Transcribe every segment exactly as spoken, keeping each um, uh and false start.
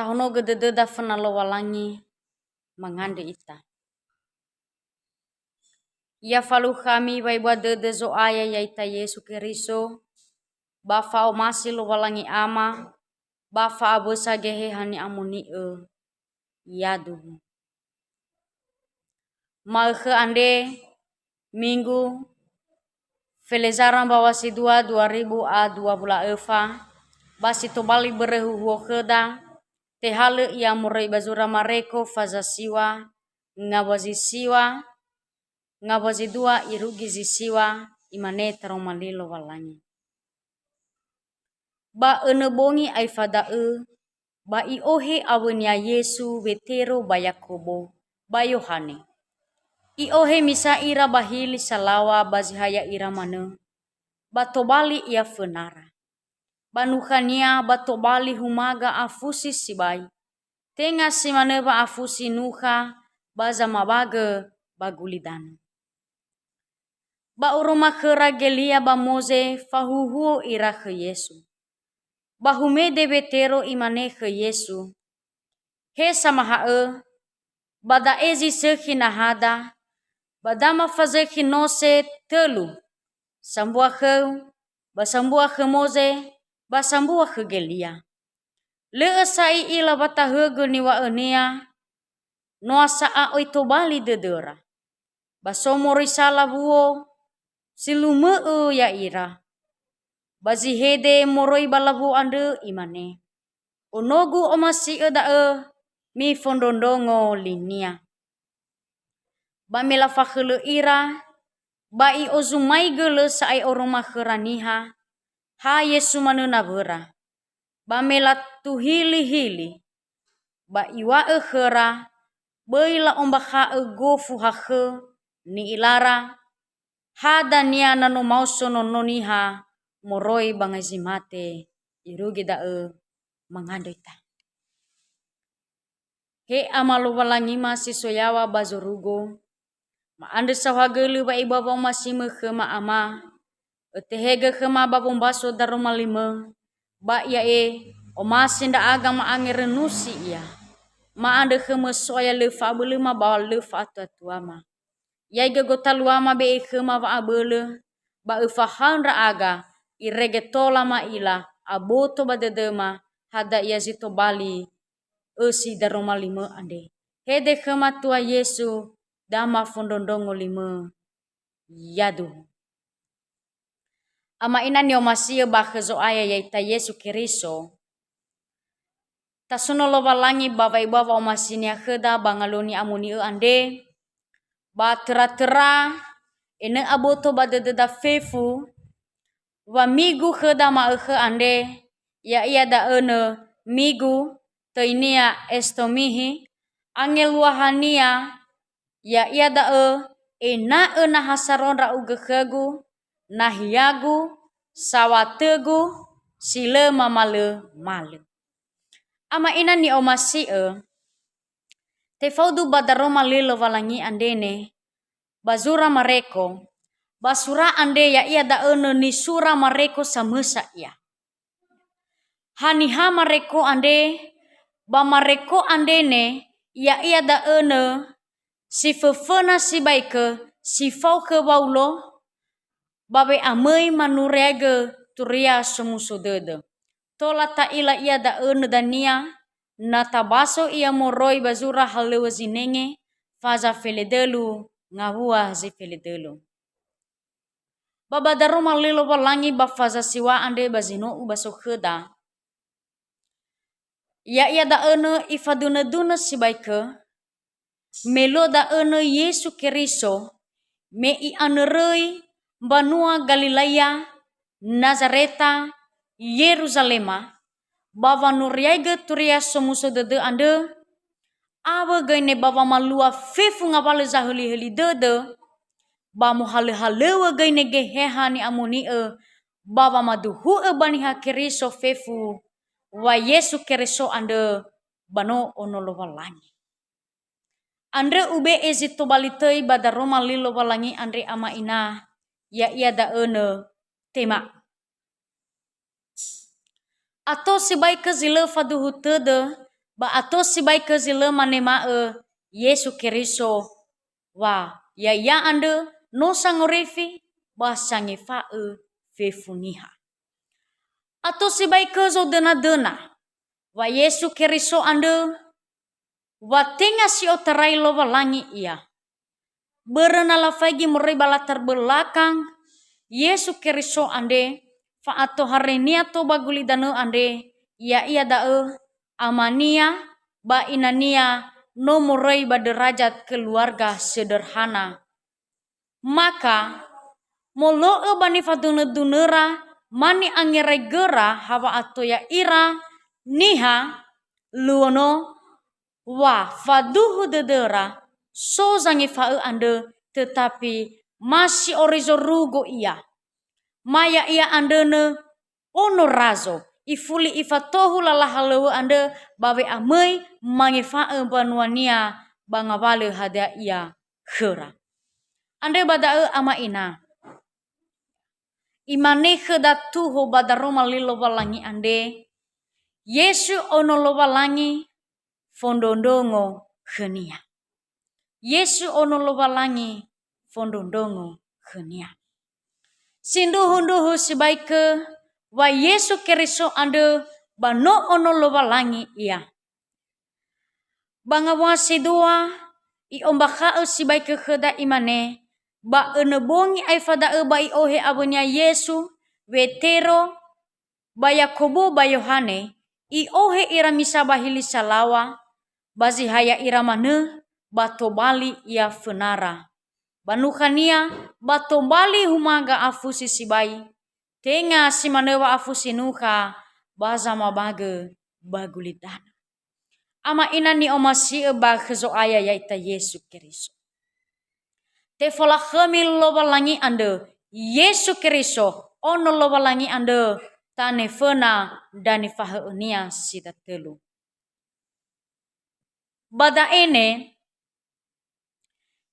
Tahonogö dödöda föna Lowalangi, mangandrö ita. Ya falukha ami wa'ebua dödö Zo'aya ya'ita Yesu Keriso, ba fa'omasi Lowalangi Ama, ba fa'abösa Geheha Ni'amoni'ö. Yaduhu. Ma'ökhö andre, Minggu, Felezara mbaŵa si dua dua ribu a dua wulu a öfa, ba si tobali börö huhuo khöda, tehalö ia moroi ba zura Mareko faza siŵa, ngawua zi siŵa, ngawua zi dua irugi zi siŵa, imane taroma li Lowalangi. Ba önö bongi aefa da'ö, ba i'ohe awönia Yesu Wetero ba Yakobo, ba Yohane. I'ohe misa ira ba hili salaŵa ba zi ha ya'ira manö, ba tobali ia fönara. Ba nukhania ba tobali humaga afusi sibai, tenga si manö wa'afusi nukha ba zamawagö ba gulidanö. Ba oroma khöra Gelia ba Moze fahuhuo ira khö Yesu. Ba humede Wetero imane khö Yesu, "He Samaha'ö, ba da'e zi sökhi nahada, ba da mafazökhi nose tölu, sambua khöu, ba sambua khö Moze, ba sambua khö Gelia." Lö'ö sa i'ila wa tahögö niŵa'önia, noa sa a'oi tobali dödöra. Ba so moroi sa lawuo si lumö'ö ya'ira. Ba zi hede moroi ba lawuo andrö imane, "Onogu omasi'ö da'ö, mifondrondrongo linia." Ba me lafakhölö ira, ba i'ozumaigö lö sa'ae oroma khöra niha, ha Yesu manö nawöra. Ba me latuhilihili, ba iŵa'ö khöra, "Böi la'ombakha'ö gofu hakhö ni'ilara, ha dania na no maoso Nono Niha moroi ba ngai zi mate." Irugi da'ö mangandrö ita. He Ama Lowalangima si so yaŵa ba zorugo, ma'andrö saohagölö wa'ebua wa'omasimö khöma Ama. Ötehegö khöma ba wombaso daroma limö, ba ia'e omasi ndra'aga ma'angerönusi ia. Ma'andrö khömö So'aya lö fa'abölöma ba lö fa'atuatuama. Ya'igö gotaluama be'e khöma wa'abölö, ba öfahaö ndra'aga, irege tola ma'ila, aboto ba dödöma, hadia zi tobali ösi daroma limö andre. Hede khöma Tua Yesu, da mafondrondrongo limö. Yaduhu. Ama ina ni'omasi'ö ba khö Zo'aya ya'ita Yesu Keriso, tasuno Lowalangi ba wa'ebua wa'omasinia khöda ba Ngalö Ni'amoni'ö andre, ba töra-töra enö aboto ba dödöda fefu, wa migu khöda ma'ökhö andre, ya'ia da'ö nö migu, töinia estomihi, angeluahania, ya'ia da'ö ena'ö na ha saro ndra'ugö khögu, nahiagu, saŵatögu, si lö mamalömalö. Ama ina ni'omasi'ö, tefaudu ba daroma li Lowalangi andre ne, ba zura Mareko, ba sura andre ya'ia da'ö nö nisura Mareko samösa ia. Haniha Mareko andre? Ba Mareko andre ne, ya'ia da'ö nö si föföna sibai kö si fao khö Waulo, ba we'amöi manuriaigö Turia Somuso Dödö. Tola ta'ila ia da'ö nö dania, na tabaso ia moroi ba zura halöŵö zinenge, faza feledölu, ngawua zi feledölu. Ba ba daroma li Lowalangi ba faza siŵa andre ba zi no ubaso khöda. Ya'ia da'ö nö ifadunödunö sibai kö, me luo da'ö nö Yesu Keriso, me i'anöröi mbanua Galilaia, Nazareta, Yeruzalema, ba wanuriaigö Turia Somuso Dödö andrö, awö göi ne ba wamalua fefu ngawalö zahölihöli dödö, ba mohalöhalöŵö göi ne Geheha Ni'amoni'ö, ba wamaduhu'ö ba niha Keriso fefu, wa Yesu Keriso andrö ba no Ono Lowalangi. Andrö ube'e zi tobali töi ba daroma li Lowalangi andre ama ina, ya'ia da'ö nö tema. Ato sibai kö zi lö faduhu tödö Ba ato sibai kö zi lö manema'ö Yesu Keriso, wa ya'ia andrö no sangorifi ba sangefa'ö fefu niha. Ato sibai kö zodöna-döna, wa Yesu Keriso andrö, wa tenga si otarai Lowalangi Ia. Börö na lafaigi moroi ba latar belakang Yesu Keriso andre, fa'atohare-Nia tou ba gulidanö andre, ya'ia da'ö ama-Nia ba ina-Nia no moroi ba derajat keluarga sederhana. Maka, molo'ö ba nifadunö-dunöra ma ni'angeraigöra ha wa'atoya ira niha luo no, wa faduhu dödöra so zangefa'ö andrö, tetapi ma si ori zorugo ia. Ma ya'ia andrönö ono razo, ifuli ifatohu lala halöŵö andrö ba we'amöi mangefa'ö mbanuania ba ngawalö hadia ia khöra. Andrö ba da'ö ama ina. Imane khöda tuho ba daroma li Lowalangi andre, Yesu ono Lowalangi fondrondrongo khönia. Yesu ono Lowalangi fondrondrongo khönia. Sindruhu-ndruhu sibai kö wa Yesu Keriso andrö ba no ono Lowalangi Ia. Ba ngawua si dua, i'ombakha'ö sibai kö khöda imane, ba önö bongi aefa da'ö ba i'ohe awönia Yesu, Wetero, ba Yakobo ba Yohane, i'ohe ira misa ba hili salaŵa, ba zi ha ya'ira manö, ba tobali ia fönara. Ba nukhania, ba tobali humaga afusi sibai, tenga si manö wa'afusi nukha ba zamabagö ba gulidanö. Ama ina ni'omasi'ö ba khö Zo'aya ya'ita Yesu Keriso. Tefolakhömi Lowalangi andrö, Yesu Keriso, ono Lowalangi andrö, tanö föna ndra nifahö'önia si datölu. Ba da'e ne,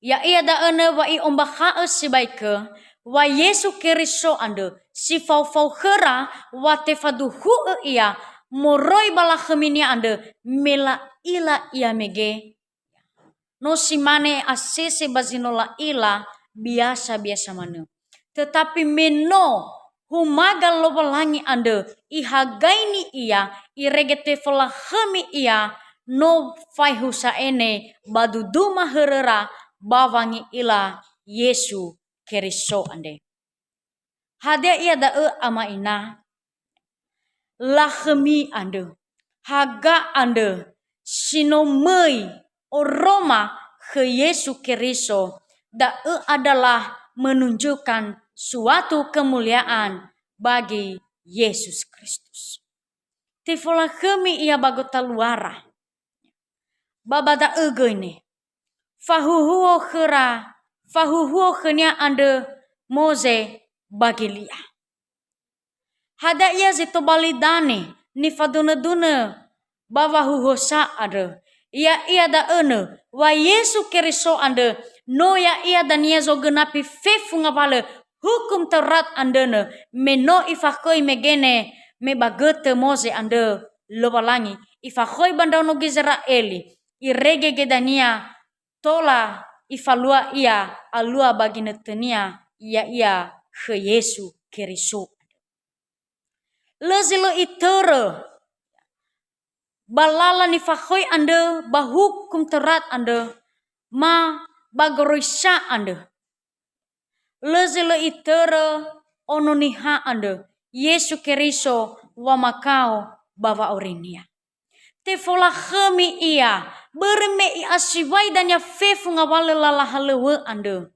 ya'ia da'ö nö wa i'ombakha'ö sibai kö wa Yesu Keriso andrö si fao-fao khöra wa tefaduhu'ö Ia moroi ba lakhöminia andrö, me la'ila Ia mege. No si mane asese ba zi no la'ila, biasa-biasa manö. Tetapi me no humaga Lowalangi andrö, ihagaini Ia, irege tefolakhömi Ia, no faehu sa'ae ne ba duduma höröra ba wangi'ila Yesu Keriso andre. Hadia ia da'ö ama ina? Lakhömi andrö, haga andrö, si no möi oroma khö Yesu Keriso, da'ö adalah menunjukkan suatu kemuliaan bagi Yesus Kristus. Tefolakhömi Ia ba gotaluara. Ba ba da'ö göi ne, fahuhuo khöra, fahuhuo khönia andrö Moze ba Gelia. Hadia ia zi tobali danö nifadunö-dunö ba wahuhuosa andrö? Ya'ia da'ö nö wa Yesu Keriso andrö, no ya'ia dania zogönafi fefu ngawalö Hukum Taurat andrö nö, me no ifakhöi mege ne, me ba götö Moze andrö Lowalangi, ifakhöi ba ndraono Gizera'eli, irege ge dania tola ifalua ia alua ba ginötönia, ya'ia khö Yesu Keriso. Lö zi lö itörö ba lala nifakhöi andrö, ba Hukum Taurat andrö, ma ba goroisa andrö. Lö zi lö itörö Ono Niha andrö, Yesu Keriso, wamakao ba wa'aurinia. Tefolakhömi Ia, börö me i'asiwai dania fefu ngawalö lala halöŵö andrö.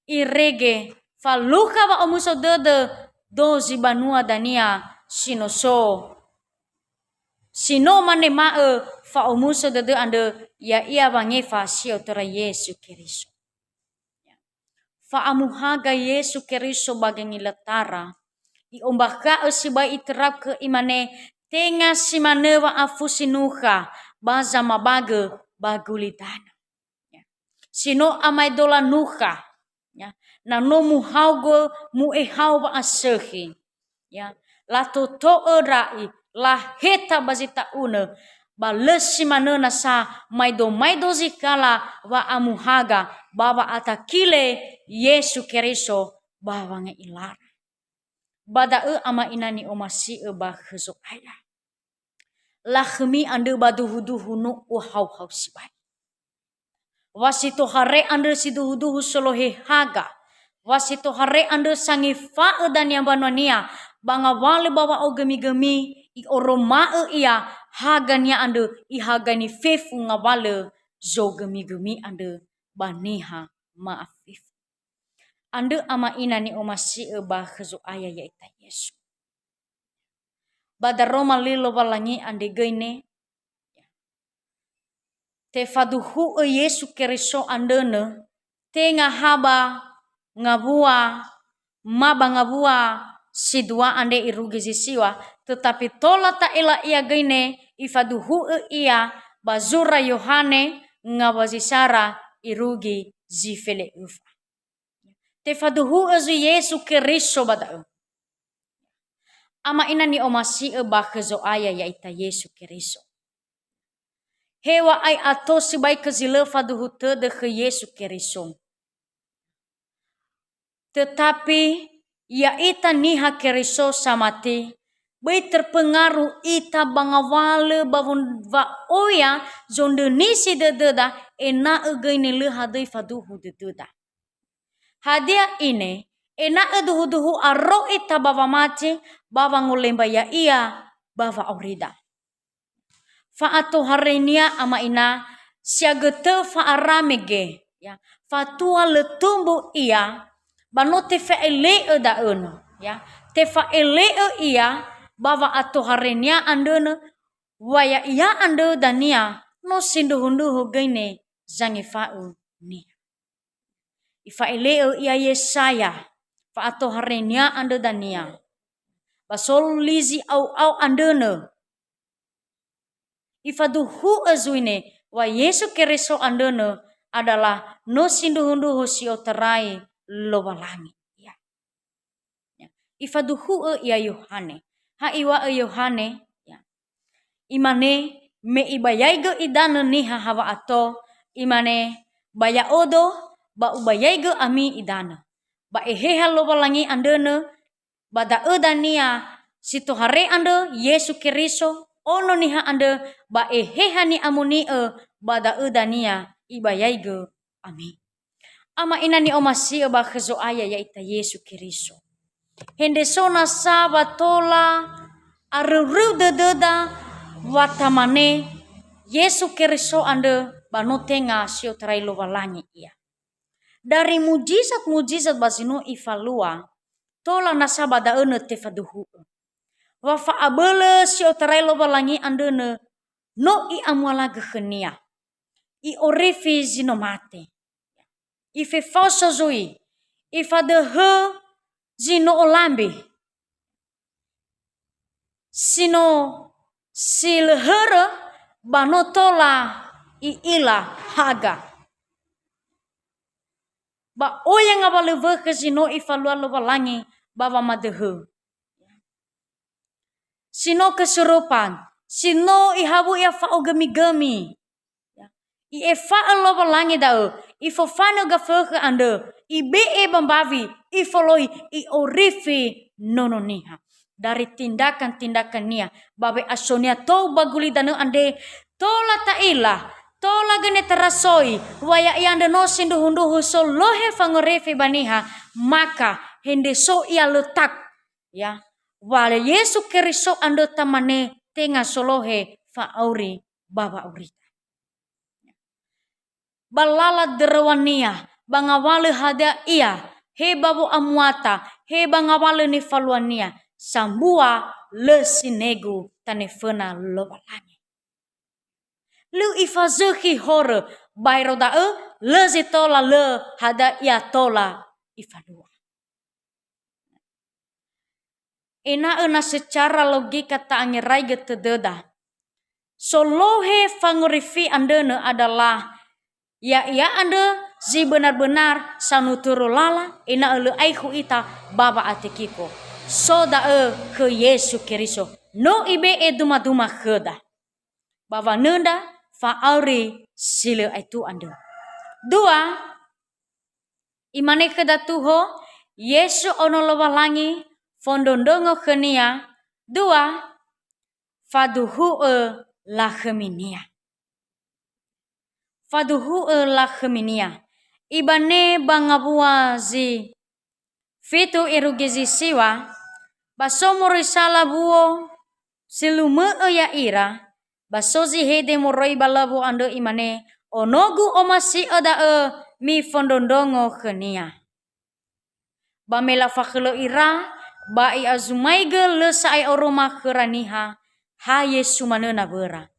Irege falukha wa'omuso dödö dozi banua dania si no so, si no manema'ö fa'omuso dödö andrö, ya'ia wangefa si otora Yesu Keriso. Fa'amuhaga Yesu Keriso ba gengilatara, i'ombakha'ö sibai iteraukö, imane, "Tenga si manö wa'afusi nukha ba zamabagö ba gulidanö." Ya. Si no amaedola nukha, ya, na no muhaogö mu'ehao wa'asökhi. Ya, latoto'ö ndra'i, laheta ba zi ta'unö, Ba lö si manö nasa maedo-maedo zikala wa'amuhaga ba wa'atakile Yesu Keriso ba wange'ilara. Ba da'ö ama ina ni'omasi'ö ba khö Zo'aya. Lakhömi andrö ba duhu-duhu no uhauhau sibai. Wa si tohare andrö si duhu-duhu solohe haga. Wa si tohare andrö sangefa'ö dania mbanuania, ba ngawalö ba wa'ogömi-gömi, i'oroma'ö ia hagania andrö, ihagaini fefu ngawalö zogömi-gömi andrö ba niha ma'afefu. Andrö ama ina ni'omasi'ö ba khö Zo'aya ya'ita Yesu. Ba daroma li Lowalangi andre göi ne, tefaduhu'ö Yesu Keriso andrönö, tenga ha ba ngawua, ma ba ngawua si dua andre irugi zi siwa, tetapi tola ta'ila ia göi ne ifaduhu'ö ia ba zura Yohane ngawa zi sara irugi zi fele'öfa. Tefaduhu'ö zui Yesu Keriso ba da'ö. Ama ina ni'omasi'ö ba khö Zo'aya ya'ita Yesu Keriso. Heŵa'ae ato sibai khö zi lö faduhu tödö khö Yesu Keriso. Tetapi ya'ita niha Keriso samati, böi terpengaruh ita ba ngawalö ba won-, wa'oya zondrönisi dödöda, ena'ö göi ne lö hadöi faduhu dödöda. Hadia ine, ena'ö duhu-duhu aro ita ba wamati, ba wangolemba ya'ia ba wa'aurida. Fa'atoharenia ama ina, siagötö fa'ara mege, ya, fatua lö tumbu ia, ba no tefa'ele'ö da'önö, ya, tefa'ele'ö ia ba wa'atoharenia andrönö, wa ya'ia andrö dania no sindruhu-ndruhu göi ne zangefa'ö niha. Ifa'ele'ö ia Yesaya, fa'atoharenia andrö dania. Ba so li zi au-au andrönö. Ifaduhu'ö zui ne wa Yesu Keriso andrönö adalah no sindruhu-ndruhu si otarai Lowalangi. Ya. Ya. Ifaduhu'ö ia Yohane. Ha iŵa'ö Yohane, ya. Imane, me ibayaigö idanö niha hawa'ato, imane, ba ya'odo, ba ubayaigö ami idanö. Ba Eheha Lowalangi andrönö, ba da'ö dania si tohare andrö, Yesu Keriso, Ono Niha andrö, ba Eheha ni'amoni'ö, ba da'ö dania ibayaigö ami. Ama ina ni'omasi'ö ba khö Zo'aya ya'ita Yesu Keriso. Hende so nasa wa tola aröuröu dödöda wa tamane Yesu Keriso andrö ba no tenga si otarai Lowalangi ia. Dari mujizat-mujizat ba zi no ifalua, tola nasa ba da'ö nö tefaduhu'ö. Wa fa'abölö si otarai Lowalangi andrö nö no i'amualagö khönia. I'orifi zi no mate. Ifefaoso zui. Ifadöhö zi no olambe. Si no si lö hörö ba no tola i'ila haga. Ba oya ngawalö wökhö zi no ifalua Lowalangi ba wamadöhö. Si no kesurupan, si no ihawu'i ia fa'ogömigömi. Ya. I'efa'ö Lowalangi da'ö, ifofanö gafökhö andrö, ibe'e ba mbawi, ifoloi, i'orifi Nono Niha. Dari tindakan-tindakannia, ba we'asonia tou ba gulidanö andre, tola ta'ila, tola göi ne tarasoi, wa ya'ia andrö no sindruhu-ndruhu solohe fangorifi ba niha, maka hende so ia letak, ya, wa Yesu Keriso andrö tamane tenga solohe fa'auri ba wa'aurita. Ba lala döröŵania, ba ngawalö hadia ia, he ba wo'amuata, he ba ngawalö nifaluania, sambua lö sinegu tanö föna Lowalangi. Lö ifazökhi horö, baero da'ö, lö zi tola lö hadia ia tola ifalua. Ena'ö na secara logika ta'angeraigö tödöda, solohe fangorifi andrö nö adalah ya'ia andrö zi benar-benar sanuturu lala, ena'ö lö aekhu ita ba wa'atekiko. So da'ö khö Yesu Keriso, no ibe'e duma-duma khöda. ba wanöndra fa'auri si lö aetu andrö. Dua, imane khöda tuho, Yesu Ono Lowalangi, fondrondrongo khö-Nia. Dua, faduhu'ö lakhömi-Nia. Faduhu'ö lakhömi-Nia. Ibane ba ngawua zi fitu irugi zi siwa, ba so moroi sala wuo si lumö'ö ya'ira, ba so zi hede moroi ba lawu andrö, imane, "Ono-Gu omasi'ö da'ö, mifondrondrongo khönia." Ba me lafakhölö ira, ba i'azumaigö lö sa'ae oroma khöra niha, ha Yesu manö nawöra.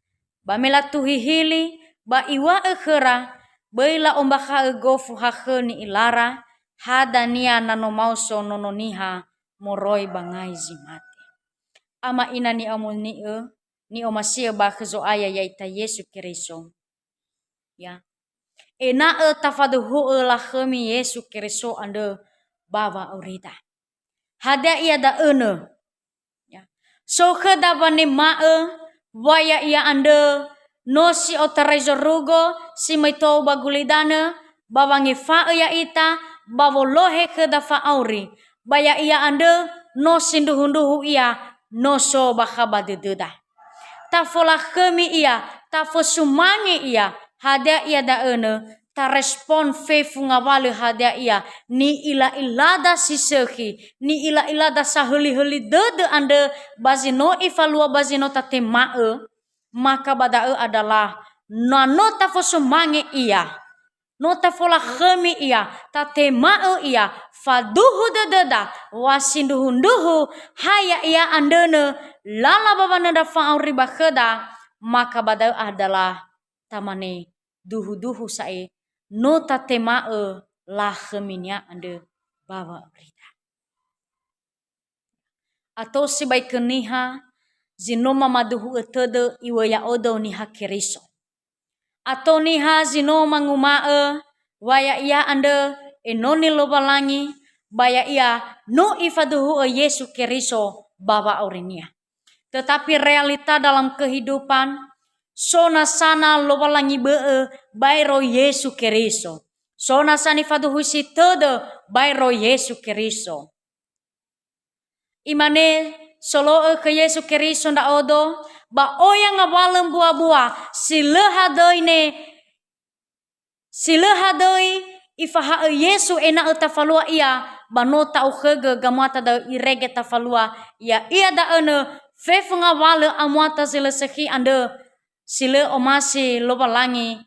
Ba me latuhi hili, ba iŵa'ö khöra, "Böi la'ombakha'ö gofu ha khö ni'ilara, ha dania na no maoso Nono Niha moroi ba ngai zi mate." Ama ina ni'amoni'ö, ni'omasi'ö ba khö Zo'aya ya'ita Yesu Keriso. Ya. Ena'ö tafaduhu'ö lakhömi Yesu Keriso andrö ba wa'aurida. Hadia ia da'önö? Ya. So khöda wanema'ö wa ya'ia andrö no si otarai zorugo si möi tou ba gulidanö, ba wangefa'ö ya'ita, ba wolohe khöda fa'auri, ba ya'ia andrö no sindruhu-ndruhu ia no so bakha ba dödöda. Tafolakhömi ia, tafosumange ia, hadia ia da'önö, tarespon fefu ngawalö hadia ia, ni'ila-ilada si sökhi, ni'ila-ilada sahöli-höli dödö andrö ba zi no ifalua ba zi no tatema'ö, maka ba da'ö adalah na no tafosumange ia. No tafolakhömi ia, tatema'ö ia, faduhu dödöda, wa sindruhu-ndruhu, ha ya'ia andrönö, lala ba wanöndra fa'auri ba khöda, maka ba da'ö adalah tamane duhu-duhu sa'ae, no tatema'ö lakhöminia andrö ba wa'aurida. Ato sibai khö niha zi no mamaduhu'ö tödö iŵa'ö ya'odo niha Keriso. Ato niha zi no manguma'ö wa ya'ia andrö enoni Lowalangi, ba ya'ia no ifaduhu'ö Yesu Keriso ba wa'aurinia. Tetapi realita dalam kehidupan, so nasa na Lowalangi bö'ö baero Yesu Keriso. So nasa nifaduhusi tödö baero Yesu Keriso. Imane solo'ö khö Yesu Keriso ndra'odo, ba oya ngawalö mbua-bua, si lö hadöi ne, si lö hadöi ifaha'ö Yesu ena'ö tafalua ia, ba no ta'okhögö gamuata da'ö irege tafalua, ya'ia da'önö fefu ngawalö amuata zi lö sökhi andrö, si lö omasi Lowalangi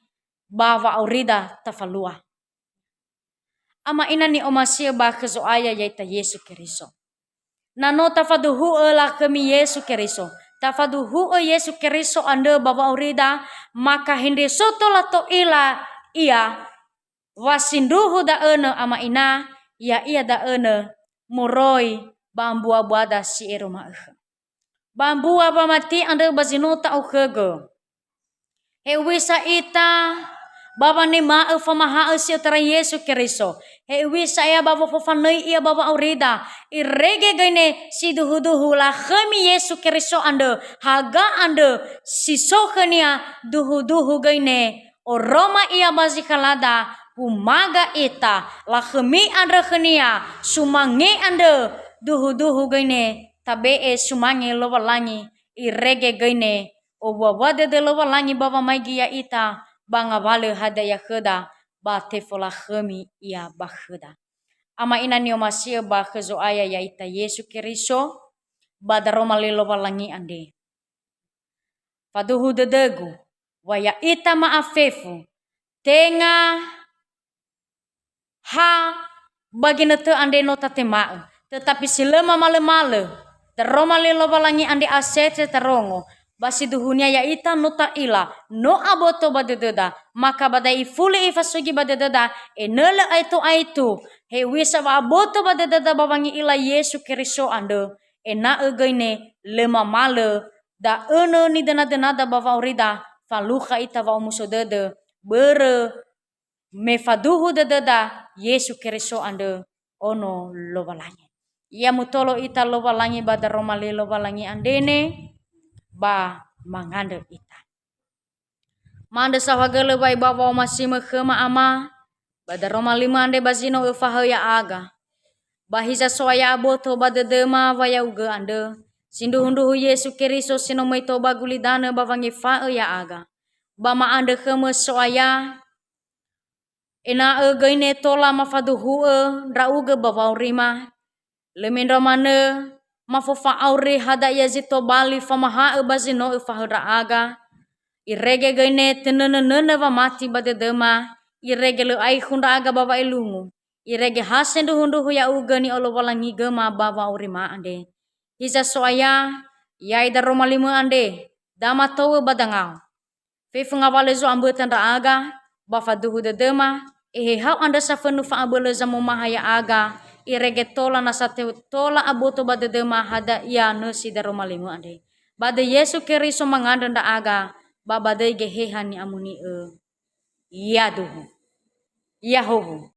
ba wa'aurida tafalua. Ama ina ni'omasi'ö ba khö Zo'aya ya'ita Yesu Keriso. Na no tafaduhu'ö lakhömi Yesu Keriso, tafaduhu'ö Yesu Keriso andrö ba wa'aurida, maka hindri so tola to'ila ia, wa sindruhu da'önö ama ina, ya'ia da'önö moroi ba mbua-buada si ero ma'ökhö. Ba mbua wamati andrö ba zi no ta'okhögö. Hewisa ita ba wanema'ö famaha'ö si otarai Yesu Keriso. Hewisa ia ba wofofanöi ia ba wa'aurida. Irege göi ne si duhu-duhu lakhömi Yesu Keriso andrö, haga andrö si so khönia duhu-duhu göi ne oroma ia ba zi khalada, humaga ita, lakhömi andrö khönia, sumange andrö, duhu-duhu göi ne tabe'e sumange Lowalangi, irege göi ne owua-wua dödö Lowalangi ba wamaigi ya'ita, ba ngawalö hadia ia khöda, ba tefolakhömi ia ba khöda. Ama ina ni'omasi'ö ba khö Zo'aya ya'ita Yesu Keriso, ba daroma li Lowalangi andre. Faduhu dödögu, wa ya'ita ma'afefu, tenga ha ba ginötö andre no tatema'ö, tetapi si lö mamalö-malö, daroma li Lowalangi andre asece tarongo, ba si duhunia ya'ita no ta'ila, no aboto ba dödöda, maka ba da'e ifuli ifasugi ba dödöda, enölö aetu-aetu, hewisa wa'aboto ba dödöda ba wangi'ila Yesu Keriso andrö, ena'ö göi ne lö mamalö, da'önö nidöna-dönada ba wa'aurida, falukha ita wa'omuso dödö, börö me faduhu dödöda Yesu Keriso andrö, Ono Lowalangi. Ia mutolo ita Lowalangi ba daroma li Lowalangi andre ne, ba mangandrö ita. Ma'andrö saohagölö wa ibawa wa'omasimö khöma Ama, ba daroma limö andre ba zi no Öfahaö ya'aga. Ba hiza So'aya aboto ba dödöma wa ya'ugö andrö, sindruhundruhu Yesu Keriso si no möi tou ba gulidanö ba wangefa'ö ya'aga. Ba ma'andrö khömö So'aya, ena'ö göi ne tola mafaduhu'ö ndra'ugö ba wa'aurima. Lö mendrua manö, mafofa'auri hadia zi tobali famaha'ö ba zi no Öfahaö ndra'aga. Irege göi ne tönönönönö wamati ba dödöma, irege lö aekhu ndra'aga ba wa'elungu. Irege ha sindruhundruhu ya'ugö ni'olowalangigöma ba wa'aurima andre. Hiza So'aya, ya'e daroma limö andre, da matou'ö ba dangao. Fefu ngawalö zo'amböta ndra'aga, ba faduhu dödöma, ehehau andrö safönu fa'abölö zamomaha ya'aga, irege tola na sateu tola aboto ba dödöma hadia nösi daroma limö andre. Ba döi Yesu Keriso mangandrö ndra'aga, ba ba döi Geheha ni'amoni'ö. Yaduhu. Yahowu.